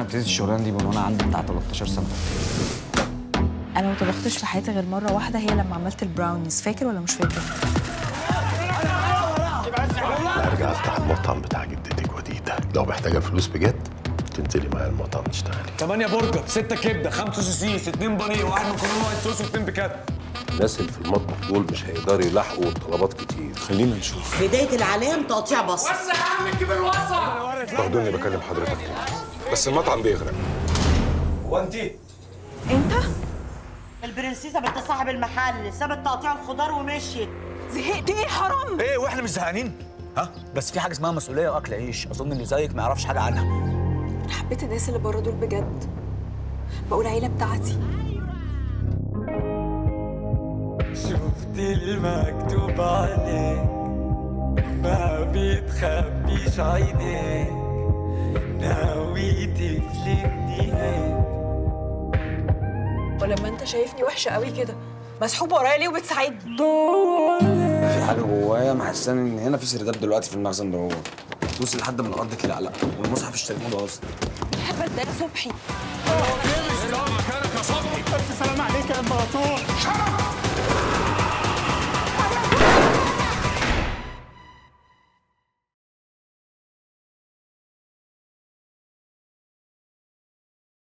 انا ابتديت الشغلانة دي من وانا عندي بتاع 13 سنة. انا ما طبختش في حياتي غير مرة واحده، هي لما عملت البراونيز، فاكر ولا مش فاكر؟ ارجع افتح المطعم بتاع جدتك وديده. لو محتاجه فلوس بجد تنزلي معايا المطعم تشتغلي. 8 برجر، 6 كبده، 5 سوسيس، 2 بانيه، 1 مكرونه white sauce و2 بيكاتا. الناس اللي في المطبخ دول مش هيقدروا يلاحقوا الطلبات كتير. خلينا نشوف. بداية العلام تقطيع بصل. وسع يا عم الكبير وسع. باخدوني بكلم حضرتك بس المطعم بيغرق. هو انت؟ انت؟ البرنسيسة بنت صاحب المحل سابت تقطيع الخضار ومشيت. زهقت ايه حرام؟ ايه واحنا مش زهقانين؟ ها؟ بس في حاجة اسمها مسؤولية واكل عيش، اظن اللي زيك ما يعرفش حاجة عنها. انا حبيت الناس اللي بره دول بجد، بقول عيله بتاعتي. شفت المكتوب عليك ما بتخبيش عينيك، ناوي تفلتني ليه؟ ولما انت شايفني وحشة قوي كده مسحوب ورايا ليه وبتساعدني؟ في حاجة جوايا محسساني ان هنا في سرداب دلوقتي في المخزن ده، هو وصل لحد من الارض كده. لا والمصحف اشتريته ده اصلا. الهبل ده يا صبحي. مكانك يا صبحي. الف سلام عليك يا امبراطور.